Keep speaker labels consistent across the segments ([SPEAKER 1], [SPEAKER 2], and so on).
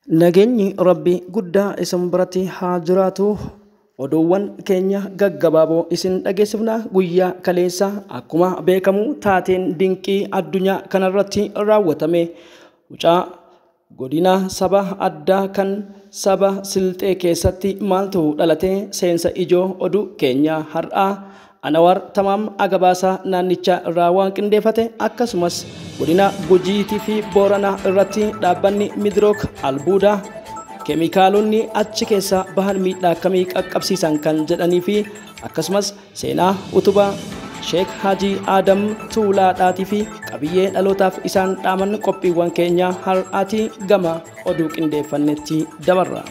[SPEAKER 1] Nageenyi Rabbi guddaa isin biratti haa jiraatu. Oduuwwan keenya gaggabaaboo isin dhageessifna. Guyyaa kaleessa akkuma beekamu taateen dinqii addunyaa kanarratti raawwatame mucaa godina saba addaa kan saba Silxee keessatti maaltu dhalate seensa ijoo oduu keenya har'aa Anawar Tamaam Agabaasa naannicha irraa waan qindeeffate, akkasumas godina Gujiitii fi Booranaa irratti dhaabbanni Midrook albuudaa keemikaalonni achi keessa bahan miidhaa akkamii qaqqabsiisan kan jedhanii fi akkasumas seenaa utubaa Sheek Haji Adam Tuulaadhaatii fi qabiyyee dhalootaaf isaan dhaaman qophiiwwan keenya har'aatii gama oduu qindeeffannetti dabarra.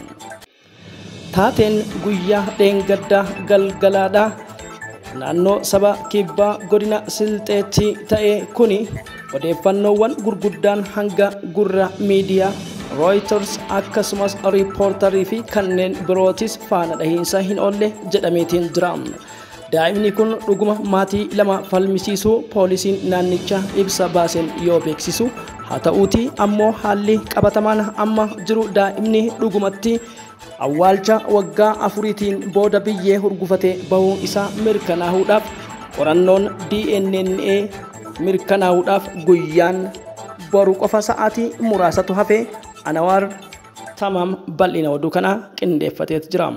[SPEAKER 1] Taateen guyyaa dheengaddaa galgalaadhaa naannoo saba kibbaa godina Silxeetti ta'e kuni odeeffannoowwan gurguddaan hanga gurra miidiyaa Reuters akkasumas riippoortarii fi kanneen birootis faana dhahiinsa hin oolle jedhameetiin jira. Daa'imni kun dhuguma maatii lama falmisiisuu poolisiin naannichaa ibsa baaseen yoo beeksisu, haa ta'uutii ammoo haalli qabatamaan amma jiru daa'imni dhugumatti awwaalcha waggaa 4tiin booda biyyee hurgufatee bahuu isaa mirkanaahuudhaaf qorannoon DNA mirkanaahuudhaaf guyyaan boru qofa sa'aatii muraasatu hafe. Anawar Tamaam bal'ina oduu kana qindeeffateet jira.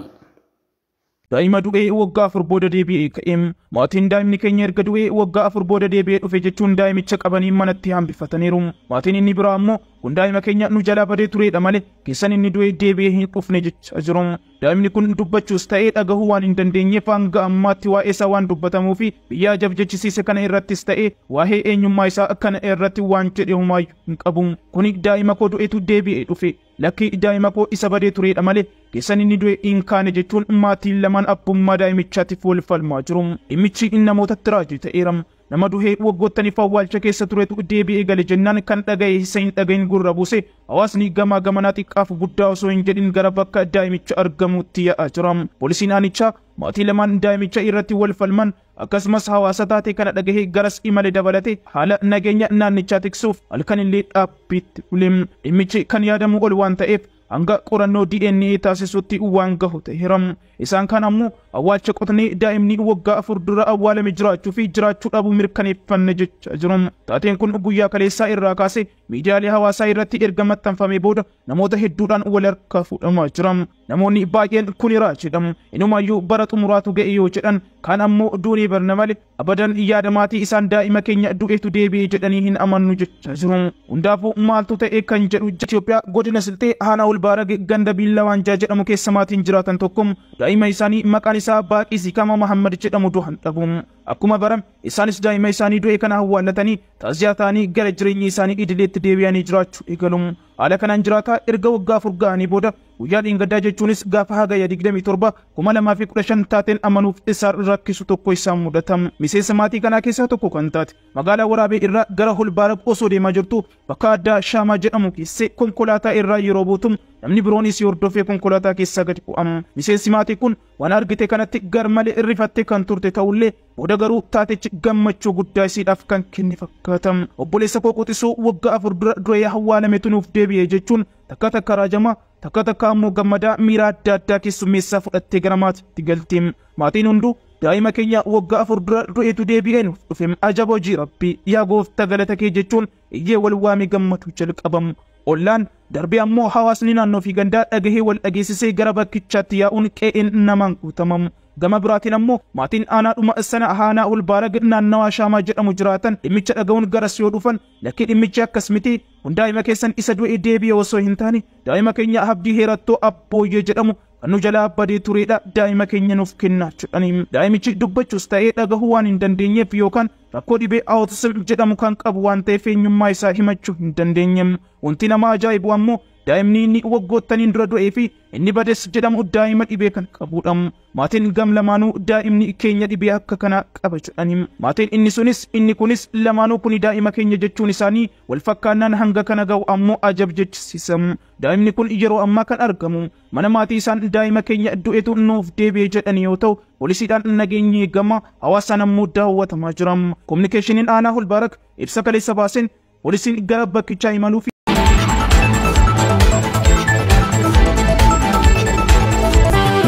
[SPEAKER 2] Daa'ima du'ee waggaa 4 booda deebi'ee ka'e. Maatiin daa'imni keenya erga du'ee waggaa 4 booda deebi'ee dhufe jechuun daa'imicha qabanii manatti hambifataniiru. Maatiin inni biraa ammoo kun daa'ima keenya nu jalaa badee turedha malee keessan inni du'ee deebi'ee hin dhufne jechaa jiru. Daa'imni kun dubbachuus ta'ee dhagahuu waan hin dandeenyeef hanga ammaatti waa'ee isaa waan dubbatamuu fi biyya ajab jechisiise kana irrattis ta'ee waa'ee eenyummaa isaa kana irratti waan jedhe homaayyuu hin qabu. Kuni daa'ima koo du'eetu deebi'ee dhufe. Lakki daa'ima koo isa badee turedha malee keessan inni du'e hin kaane jechuun maatiin lamaan abbummaa daa'imichaatiif wal falmaa jiru. Dhimmichi namootatti raajii ta'eera. Nama du'ee waggoottaniif awwaalcha keessa turetu deebi'ee gale jennaan kan dhaga'e isa hin dhagahin gurra buuse hawaasni gamaa gamanaa xiqqaaf guddaa osoo hin jedhin gara bakka daa'imicha argamutti yaa'aa jira. Poolisiin aanichaa maatii lamaan daa'imicha irratti wal falman akkasumas hawaasa taate kana dhagahee garas imale dabalate haala nageenya naannichaa tiksuuf halkan illee dhaabbiitti bule. Dhimmichi kan yaadamu ol waan ta'eef hanga qorannoo DNA taasisutti waan gahu ta'eera. Isaan kan ammoo awwaalcha qotnee daa'imni waggaa 4 dura awwaalame jiraachuu fi jiraachuu dhabuu mirkaneeffanne jechaa jiru. Taateen kun guyyaa kaleessaa irraa kaasee miidiyaalee hawaasaa irratti erga maxxanfamee booda namoota hedduudhaan wal harkaa fuudhamaa jira. Namoonni baay'een kun raajiidha. Inumaayyuu bara xumuraatu ga'e yoo jedhan kaan ammoo duunee barna malee abadan yaada maatii isaan daa'ima keenya du'eetu deebi'e jedhanii hin amannu jechaa jiru. Hundaafuu maaltu ta'e kan jedhu Itoophiyaa godina Silxee aanaa Olbaarag ganda Biillawaanjaa jedhamu keessa maatiin jiraatan tokko daa'ima isaanii maqaan isaa Baaqii Zikama Muhammad jedhamu du'an dhabu. Akkuma barame isaanis daa'ima isaanii du'e kana awwaallatanii taaziyaa ta'anii gara jireenya isaanii idileetti deebi'anii jiraachuu eegalu. Haala kanaan jiraataa erga waggaa 4 ga'anii booda guyyaa dheengaddaa jechuunis gaafa hagayya 27 2015 taateen amanuuf isaan rakkisu tokko isaan mudata. Miseensa maatii kanaa keessaa tokko kan taate magaalaa Waraabee irraa gara Holbaarag osoo deemaa jirtu bakka addaa Shaamaa jedhamu keessa konkolaataa irraa yeroo buutu namni biroonis hordofee konkolaataa keessaa gadi bu'ama. Miseensi maatii kun waan argite kanatti garmalee irrifattee kan turte ta'ullee booda garuu taatechi gammachuu guddaa isiidhaaf kan kenne fakkaata. Obboleessa koo quxisuu waggaa 4 dura du'ee awwaalametu nuuf deebi'e jechuun takka takka raajamaa takka takka ammoo gammadaa miira adda addaa keessummeessaa fudhattee gara maatiitti galti. Maatiin hunduu daa'ima keenya waggaa 4 dura du'eetu deebi'ee nuuf dhufe ajaba hojii Rabbii yaa gooftaa galata kee jechuun iyyee wal waamee gammachuu jalqabamu. Ollaan darbee ammoo hawaasni naannoo fi gandaa dhagahee wal dhageessisee gara bakkichaatti yaa'uun qe'een namaan guutamamu. Gama biraatiin ammoo maatiin aanaadhuma sana aanaa Olbaarag naannawaa Shaamaa jedhamu jiraatan dhimmicha dhaga'uun garas yoo dhufan lakkii dhimmichi akkas miti kun daa'ima keessan isa du'e deebi'e osoo hin taane daa'ima keenya Abdii Heerattoo Abbooyyee jedhamu kan nu jalaa badee turedha daa'ima keenya nuuf kennaa jedhanii. Daa'imichi dubbachuus ta'ee dhagahuu waan hin dandeenyeef yookaan rakkoo dhibee autism jedhamu kan qabu waan ta'eef eenyummaa isaa himachuu hin dandeenye. Wanti nama ajaa'ibu ammoo daa'imni inni waggoottaniin dura du'ee fi inni bades jedhamu daa'ima dhibee kan qabudha. Maatiin gam lamaanuu daa'imni keenya dhibee akka kanaa qaba jedhanii. Maatiin inni sunis inni kunis lamaanuu kuni daa'ima keenya jechuun isaanii wal fakkaannaan hanga kana ga'u ammoo ajab jechisiisa. Daa'imni kun yeroo ammaa kan argamu mana maatii isaan daa'ima keenya du'etu nuuf deebi'e jedhanii yoo ta'u poolisiidhaan nageenyi eegama hawaasaan ammoo daawwatamaa jira. Kominikeeshiniin aanaa Holbaarak ibsa kaleessa baaseen poolisiin gara bakkichaa imaluu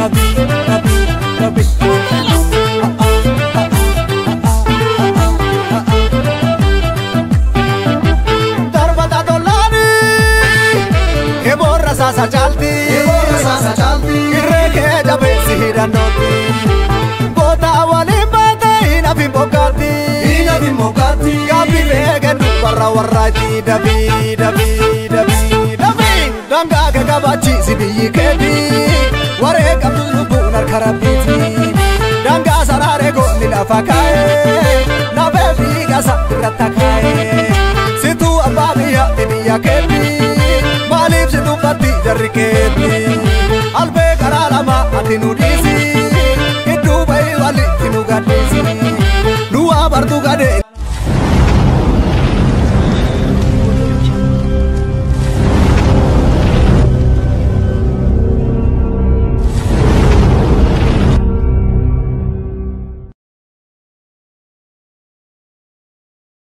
[SPEAKER 3] dabii dabii dabii. Darbata tolaani eboorra saasa caalti irree kee jabeessi hidhannooti goota waliin baate hin hafin bokkaatti gaabbii beeken warra warraati dabii dabii dabii dabii dangaa kee kabachiisi biyyi keeti waree qabdu lubbuun harka rabbiiti dangaa saraaree goonni lafa kaa'ee lafee fiigasa irratti akaa'ee.